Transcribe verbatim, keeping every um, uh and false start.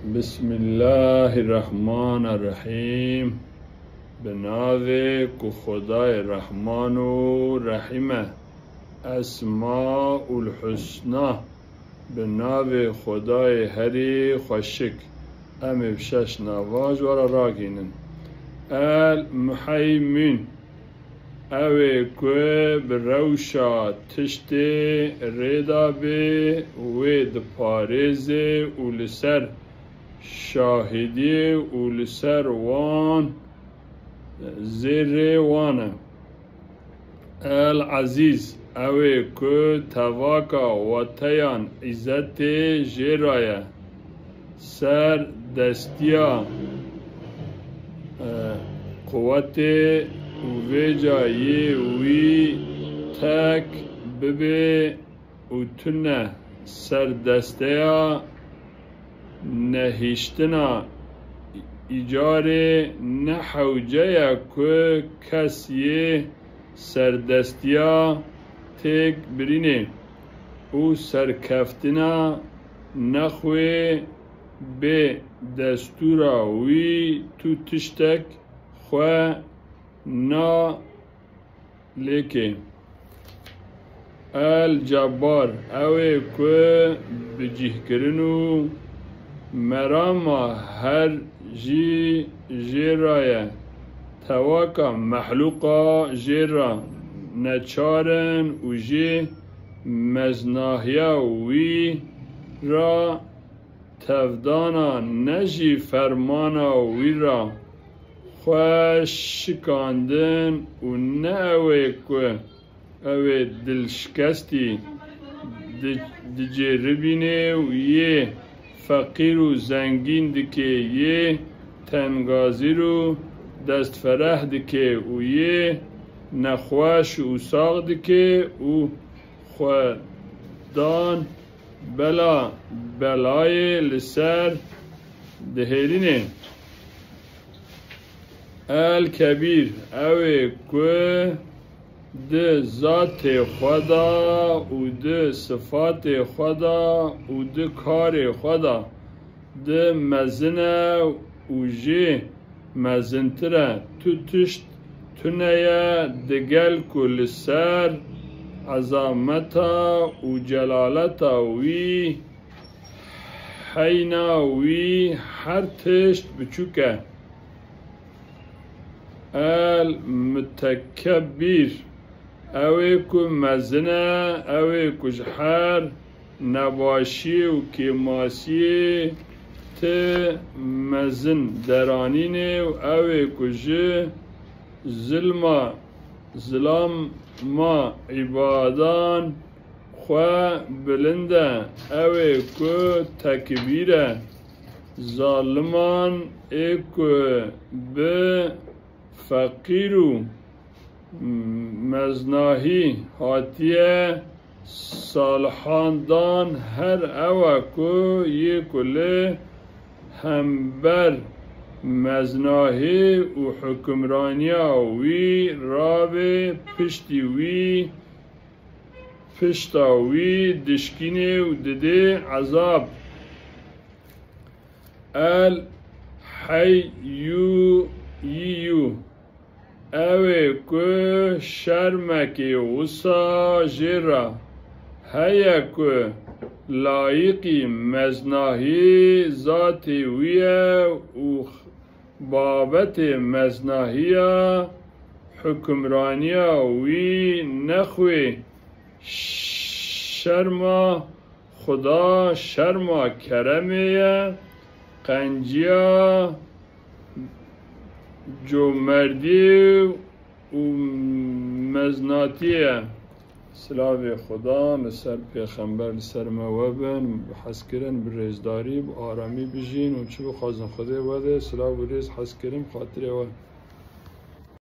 Bismillahirrahmanirrahîm. Bi navê ku Xwedayê Rehman û Rehîm e. Esmaul Husna. Bi navê Xwedayê herî xweşik. Em ê bi şeş navan ji we re ragihînin. El Muheymîn. Ew ê ku bi rewşa tiştê rê de bê, wê diparêzê û li ser şahidiyê û li ser wan zêrê wan e. El Ezîz, ew ê ku tevaka wateyan îzzetê jê re ye, ser destiya, e, quwetê û vêca yê wî tek bibê û tune serdesteya nehiştina îcarê, ne hewce ye ku kes yê serdestiya têk birînê û serkeftina nexwê bê destûra wî tu tiştek xwe na lêkê. El Cebbar, ew ê ku bicihkirin û merama her jî jê re ye, tevaka mexlûqa jê re neçar in û jê meznahiya wî re tevdana ne jî fermana wî re xwe şikandin û ne ew ê ku ew ê dilşikestî di-, dicêribînê û yê feqîr û zengîn dike, yê tengazîr û destfereh dike û yê nexweş û sax dike û xwedan bela belayê li ser dihêlînê. El Kebîr, ew ê ku di zatê xwe de û di sifatê xwe de û di karê xwe de di mezin e û jê mezintir e. Tu tişt tune ye, digel ku li ser ezameta û celaleta wî, heyna wî her tişt biçûk e. El Mutekebbîr, ew ê ku mezin e, ew ê ku ji her nebaşiyê û kêmasiyê ti mezin deranînê û ew ê ku ji zilma, zilama îbadan xwe bilind e, ew ê ku tekbîr e, zaliman ê ku bi feqîr û meznahî hatiye salihan dan, her ew e ku yê ku li hember meznahî û hukimraniya wî rabê piştî wî, pişta wî dişkînê û didê ezab. El Heyyu, ew ê ku şermekê wisa jê re heye ku layiqî meznahî zatê wî ye û babetê meznahiya hukimraniya wî nexwê şerma Xuda, şerma keremê ye, qenciya comerdî û meznatî ye. Silavê Xuda li ser pêxember li ser me we bin, bi hezkirin, bi rêzdarî, bi aramî bijîn û çi bixwazin Xwedê we dê, silav û rêz, hezkirin bi xatirê we.